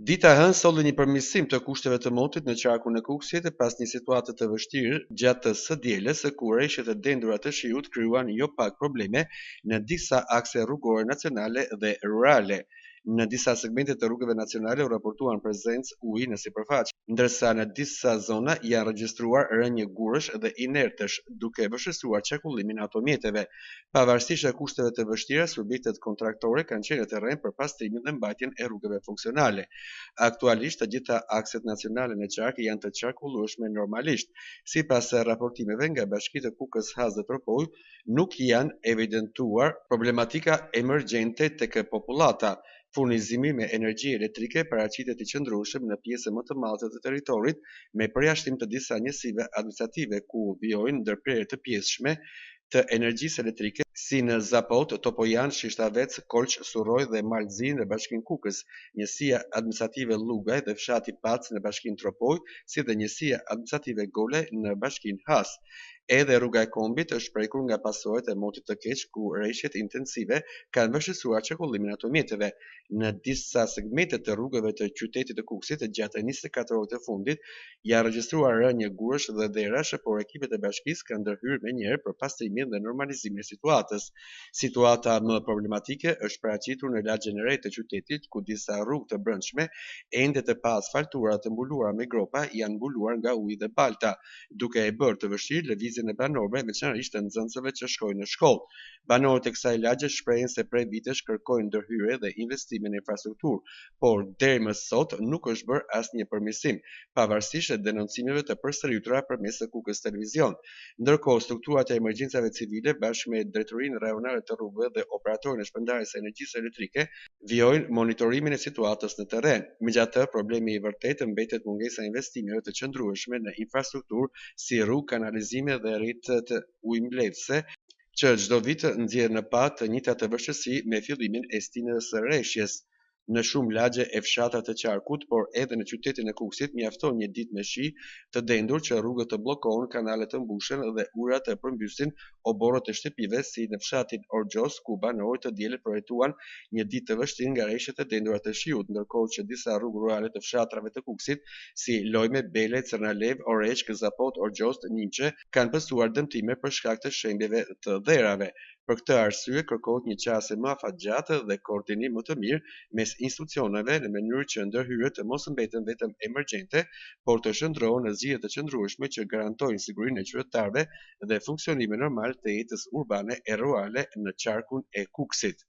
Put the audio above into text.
Dita e hënë solli një përmirësim të kushteve të motit në qarkun e Kukësit pas një situate të vështirë gjatë së dielës ku reshjet e dendura të shiut krijuan jo pak probleme në disa akse rrugore nacionale dhe rurale. Në disa segmente të rrugëve nacionale u raportuan prezencë uji në sipërfaqe, ndërsa në disa zona janë regjistruar rënie gurësh dhe inertesh, duke vështirësuar qarkullimin e automjeteve. Pavarësisht kushteve të vështira, subjektet kontraktore kanë qenë në terren për pastrimin dhe mbajtjen e rrugëve funksionale. Aktualisht, të gjitha akset nacionale në qark janë të qarkullueshme normalisht. Sipas raportimeve nga bashkitë Kukës, Has dhe Tropojë, nuk janë evidentuar problematika emergjente tek popullata. Furnizimi me energji elektrike paraqitet i qëndrueshëm në pjesën më të madhe të territorit, me përjashtim të disa njësive administrative ku vijojnë ndërprerje të pjesshme të energjisë elektrike, si në Zapot, Topojan, Shishtavec, Kolç, Surroj dhe Mal Zi në Bashkinë Kukës, njësia administrative Llugaj dhe fshati Pac në Bashkinë Tropojë, si dhe njësia administrative Golaj në Bashkinë Has. Edhe rruga e Kombit është prekur nga pasojat e motit të keq ku reshjet intensive kanë vështirësuar qarkullimin e automjeteve. Në disa segmente të rrugëve të qytetit të Kukësit gjatë 24 orëve të fundit janë regjistruar rënie gurësh dhe dherash, por ekipet e bashkisë kanë ndërhyrë menjëherë për pastrimin dhe normalizimin e situatës. Situata më problematike është paraqitur në lagjen e re të qytetit, ku disa rrugë të brendshme ende të paasfaltuara të mbuluara me gropa janë mbuluar nga uji dhe balta, duke e bërë të vështirë lëvizjen e banorëve, veçanërisht të nxënësve që shkojnë në shkollë. Banorët e kësaj lagje shprehen se prej vitesh kërkojnë ndërhyrje dhe investime në infrastrukturë, por deri më sot nuk është bërë asnjë përmirësim, pavarësisht denoncimeve të përsëritura përmes Kukës Televizion. Ndërkohë, strukturat e emergjencave civile bashkë me Drejtorinë Rajonale të Rrugëve dhe Operatorin e Shpërndarjes së Energjisë Elektrike vijojnë monitorimin e situatës në terren. Megjithatë, problemi i vërtetë mbetet mungesa e investimeve të qëndrueshme në infrastrukturë si rrugë, kanalizime dhe rrjetet ujëmbledhëse, që çdo vit nxjerr në pah të njëjtat vështirësi me fillimin e stinës së reshjes. Në shumë lagje e fshatra të qarkut, por edhe në qytetin e Kukësit mjafton një ditë me shi të dendur që rrugët të bllokohen, kanalet të mbushen dhe ujërat të përmbysin oborret e shtëpive, si në fshatin Orgjos, ku banorët të dielën përjetuan një ditë të vështirë nga reshjet e dendura të shiut, ndërkohë që disa rrugë rurale të fshatrave të Kukësit, si Lojme, Bele, Cërnalevë, Oreçkë, Zapot, Orgjost, Nimçe, kanë pësuar dëmtime për shkak të shembjeve të dherave. Për këtë arsye kërkohet një qasje më afatgjatë dhe koordinim më të mirë mes institucioneve në mënyrë që ndërhyrjet të mos mbeten vetëm emergjente, por të shndërrohen në zgjidhje të qëndrueshme që garantojnë sigurinë e qytetarëve dhe funksionimin normal të jetës urbane e rurale në qarkun e Kukësit.